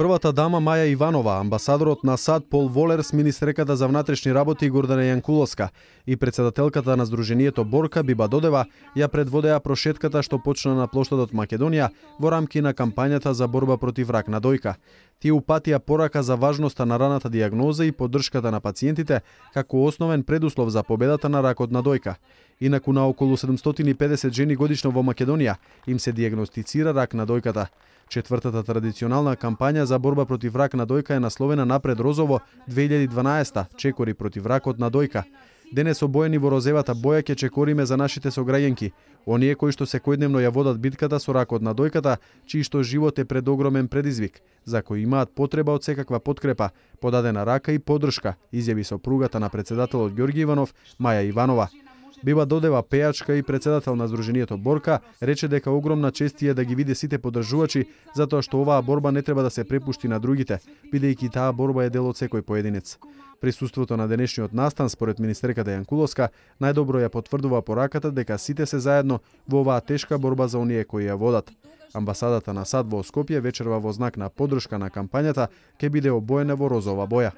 Првата дама Маја Иванова, амбасадорот на САД Пол Волерс, министерката за внатрешни работи Гордана Јанкуловска и председателката на Сдруженијето Борка Биба Додева ја предводеа прошетката што почна на плоштадот Македонија во рамки на кампањата за борба против рак на дојка. Тие упатија порака за важноста на раната дијагноза и поддршката на пациентите како основен предуслов за победата на ракот на дојка. Инаку на околу 750 жени годишно во Македонија им се дијагностицира рак на дојката. Четвртата традиционална кампања за борба против рак на дојка е насловена Напред розово 2012, чекори против ракот на дојка. Денес обоени во розевата боја ќе чекориме за нашите сограѓанки, оние кои што секојдневно ја водат битката со ракот на дојката, чиј што живот е пред огромен предизвик, за кој имаат потреба од секаква подкрепа, подадена рака и поддршка, изјави сопругата на председателот Ѓорѓи Иванов, Маја Иванова. Биба Додева, пејачка и председател на Сдруженијето Борка, рече дека огромна чест е да ги види сите поддржувачи, затоа што оваа борба не треба да се препушти на другите, бидејќи таа борба е дел од секој поединец. Присуството на денешниот настан, според министерката Јанкуловска, најдобро ја потврдува пораката дека сите се заедно во оваа тешка борба за оние кои ја водат. Амбасадата на САД во Скопје вечерва во знак на поддршка на кампањата ќе биде обоена во розова боја.